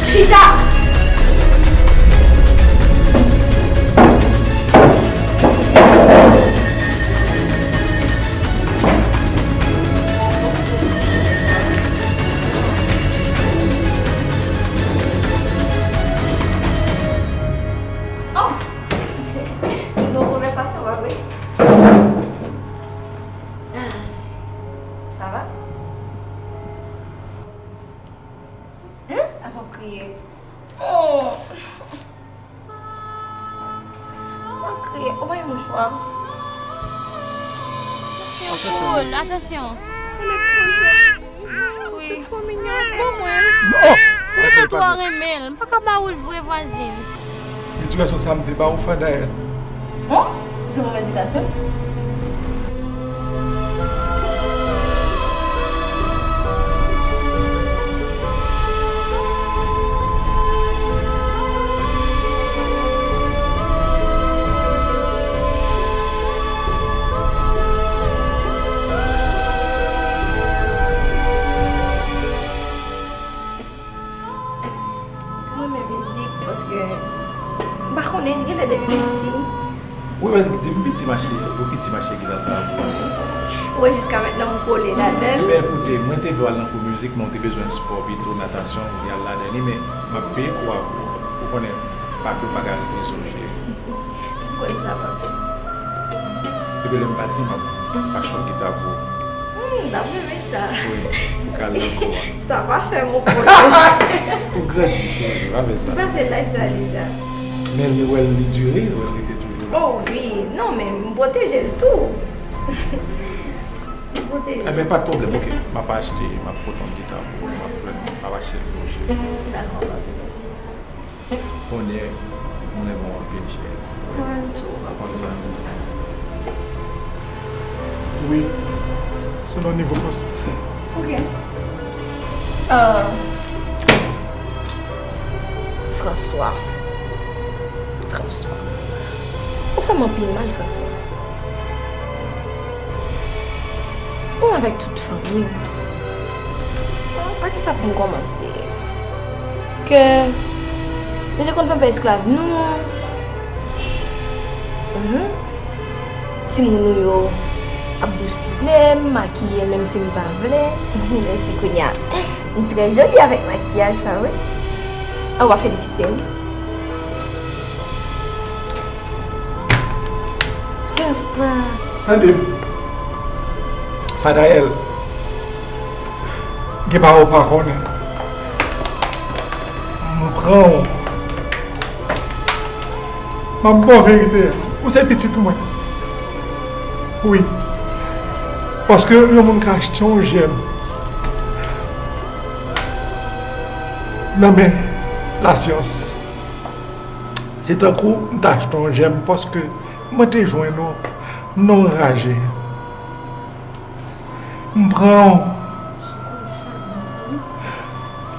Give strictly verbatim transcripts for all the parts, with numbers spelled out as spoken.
Chita! Oh! Nou gen yon konvèsasyon, pa vre? Ah. Sa va? Hein? Apa w ap kriye? Oh! Mwen kriye, ou bay mouchwa. Atansyon, Paul, atansyon. Mwen twò jèn. Wi. Se twò mignon. Ban mwen. Non! Mwen twò renmen l. M pa ka ba ou l vre, vwazin. Se edikasyon sa m te ba ou, Fadayèl. Bon, se mwen edikasyon. Mwen renmen mizik paske m pa konnen, li genlè depi m piti. Wi, men depi piti m achte, depi piti m achte gita sa a pou ou. Wè, jiska mentnan m kole ladan l. Ebyen, koute, mwen te vle w al nan kou mizik, men w te bezwen spò pito, natasyon, ou te al ladan li, men m ap peye kou a pou ou. Ou konnen, papi w pa ka rive sou je. M konn sa, papi. Depi lè m pati, m ap achte yon gita pou ou. Hmm, m t ap renmen sa. Wi, m ka al nan kou a. Sa pa fè m yon pwoblèm. Ou grandi, cheri, pa fè sa. M pase laj sa deja. Men li wè l, li dire, li wè l rete toujou la. Oh wi, non, men m pwoteje l tou. M pwoteje l. Enben, pa t pwoblèm, oke. M ap achte, m ap pote yon gita pou ou, m ap fè, m ap achte l pou ou, cheri. Dakò, papi, mèsi. Konnen mwen renmen w anpil, cheri. Mwen tou. Ou konn sa? Wi, selon nivo kòs. Ok. Euh, François. François. Ou fè m anpil mal, François. Ou avèk tout fanmi w. Pa kisa pou m kòmanse? Ke yo te konn fè m fè esklav nou. Mhm. Timoun nou yo ap bouskile m, makiye m, menm si m pa vle. Mèsi kounye a. M trè joli avèk makiyaj, pa vre? A, w ap felisite m. François. Tande m. Fadayèl. Gen bagay ou pa konnen. M pran w. M ap ba w verite a. Ou se pitit mwen. Wi. Paske yon moun ka achte yon jèm nan men lasyans. Se tankou m ta achte yon jèm paske mwen te jwenn ou nan yon raje. M pran w. Si w konn sa k bon pou ou,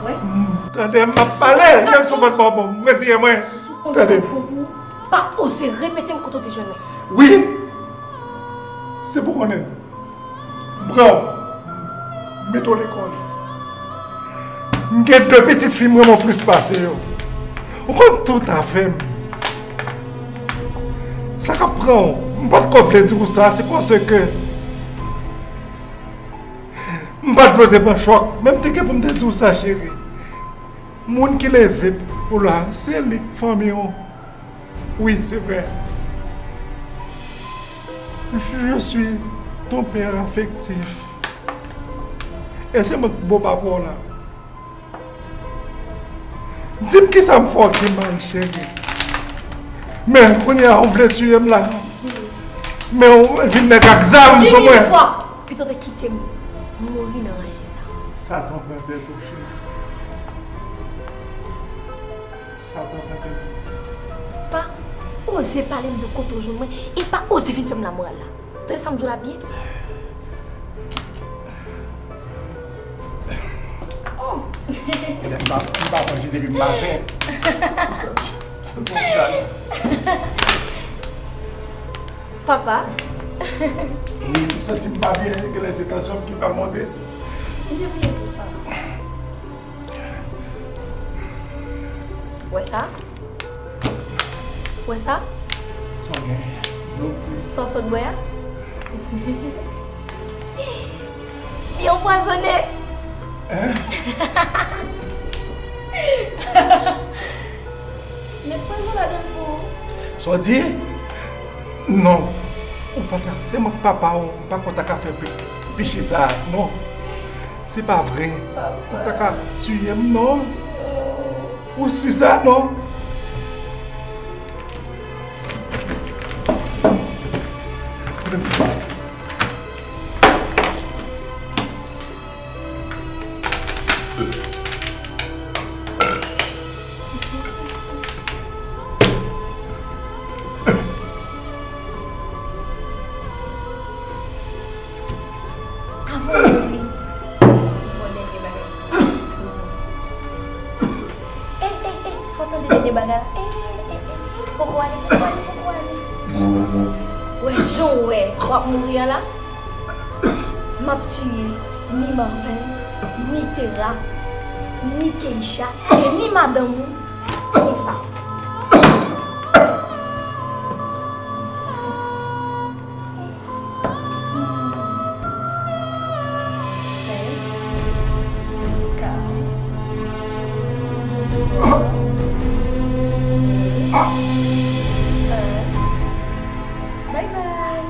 wè. M, tande, m ap pale, jèm sou vant bò bon, m reziyen mwen. Si w konn sa k bon pou ou, pa oze repete m kote w te jwenn mwen. Wi. Se pou konnen. M pran w. M mete w lekòl. M gen de pitit fi m renmen w plis pase yo. Ou konn tout afè m. Sa k ap pran w, m pa t ko vle di w sa, se paske m pa t vle w te pran chòk, men m te gen pou m te di w sa, cheri. Moun ki leve w la, se li k fanmi w. Wi, se vrè. Je suis ton père affectif. E se mwen k bo papa w la. Di m kisa m fè w ki mal, cheri. Men kounye a, ou vle tiye m la. Men ou vin nèg ak zam sou mwen. Di mil fwa, pito te kite m mouri nan raje sa. Satan pran tèt ou, cheri. Satan pran tèt ou. Pa oze pale m de kote w jwenn mwen e pa oze vin fè m lamoral la. Tande sa m di w la byen. Oh! M pa, m pa manje depi maten. M santi, m santi yon gaz. Papa. Wi, m santi m pa byen, genlè se tansyon m ki pral monte. M te bliye tou sa. Wè sa? Wè sa? Sa w gen? Dlo pou... Sa w sot bwè a? Li anpwazonnen. Hein? Met pwazon ladan l pou ou. Sa w di? Non. Ou pa ta, se mwen k papa w, m pa konn ta ka fè pi, pichi sa a. Non. Se pa vre. Papa. Ou ta ka tiye m, non. Ou si sa, non? Avan w mouri, m gon dènye bagay pou m di w. Ey, ey, ey, fò w tande dènye bagay la. Ey, ey, ey, poko ale, poko ale, poko ale. Wè jan w wè w ap mouri a la, m ap tiye ni Marvens, ni Tera, ni Keisha, e ni madanm ou konsa. Senk, kat, twa, de, en. Bye bye.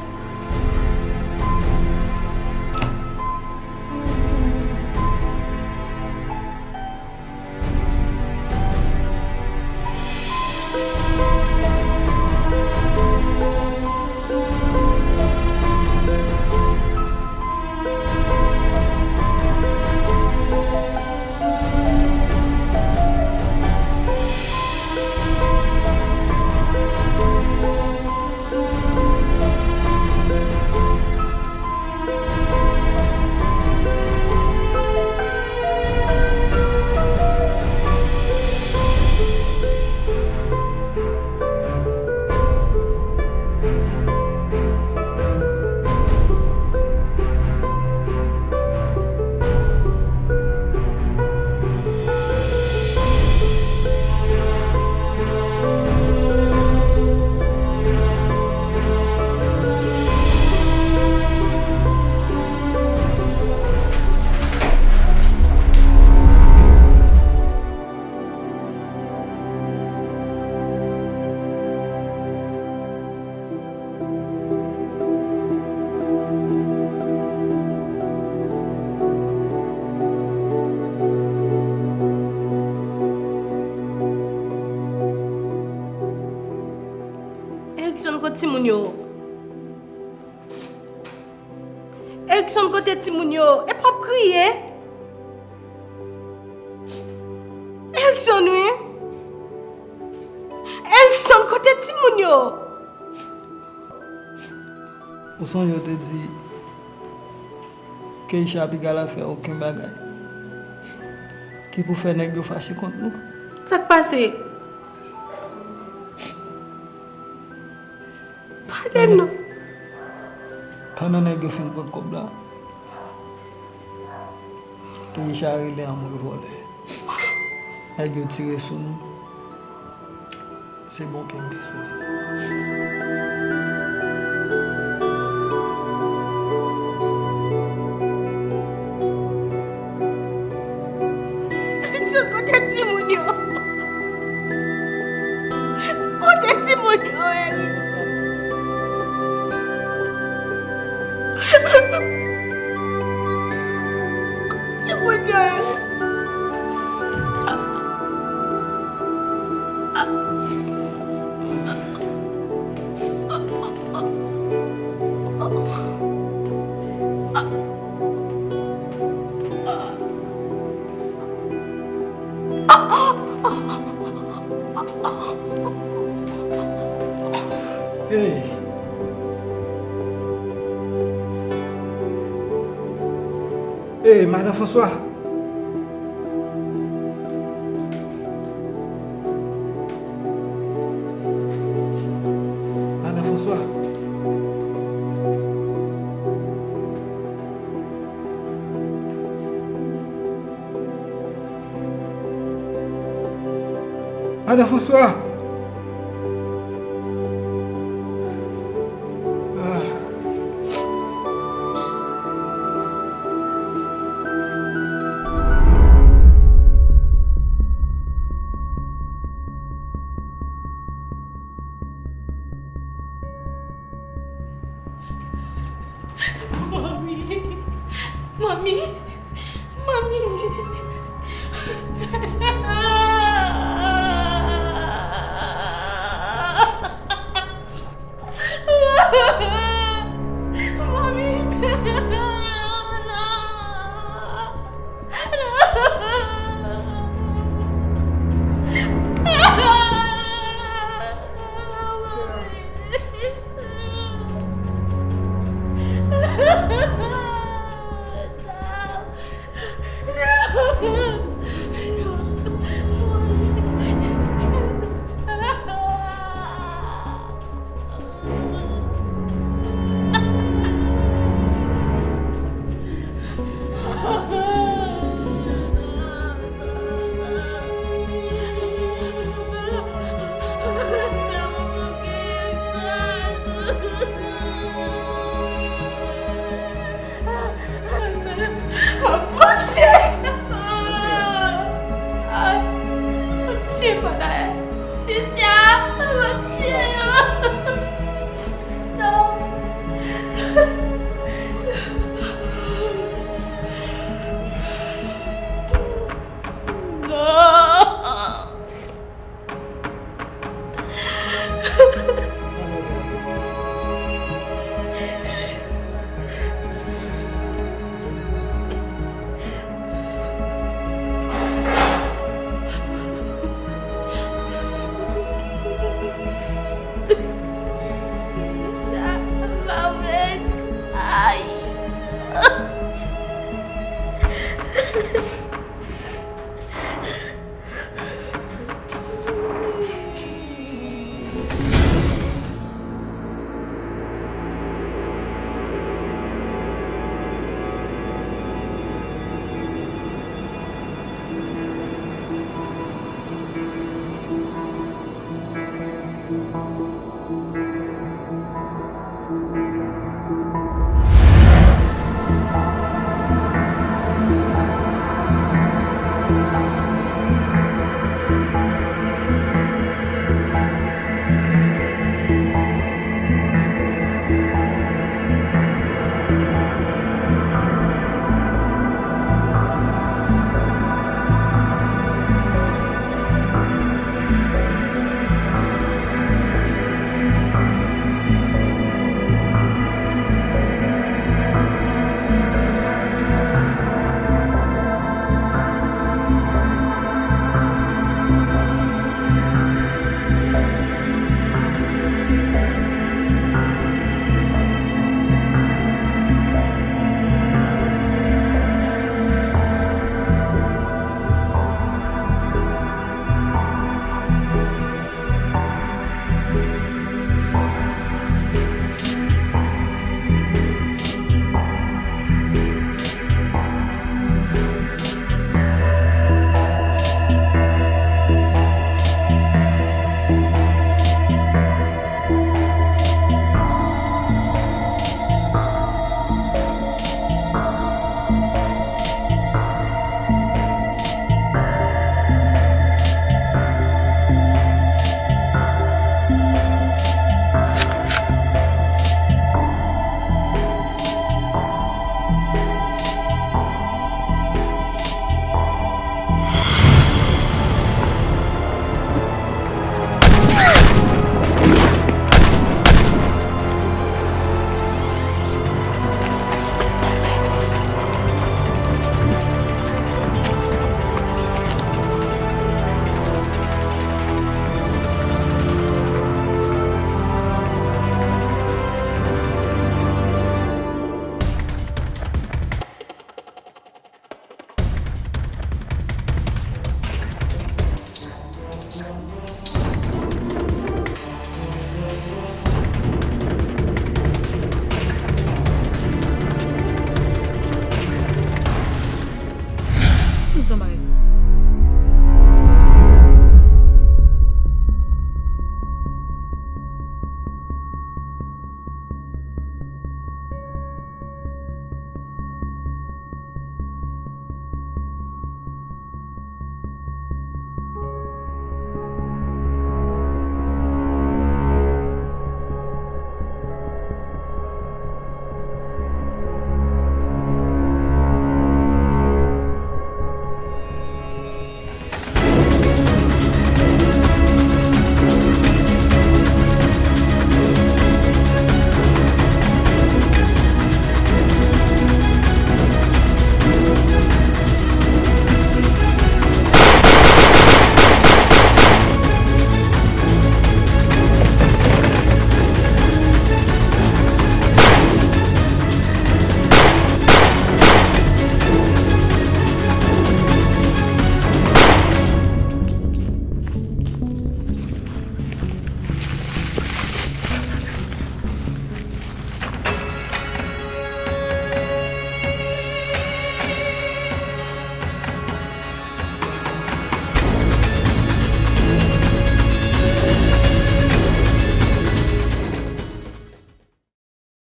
Erikson, kote timoun yo? Erikson, kote timoun yo? Epa w ap kriye. Erikson, wi. Erikson, kote timoun yo? Ou sonje w te di Keisha piga l a fè okenn bagay ki pou fè nèg yo fache kont nou? Sa k pase? Pale non. Pandan nèg yo fin pran kòb la, Keisha rele anmwe vòlè. Nèg yo tire sou nou. Se bon pou m bezwen. Erikson, kote timoun yo? Kote timoun yo, Erikson? Kote timoun yo, Erikson? Hey! Hey, Madan Franswa! Adan François! Ah. Manmi. Manmi. Manmi. Manmi. Bondye! Bondye, papa! Sisya!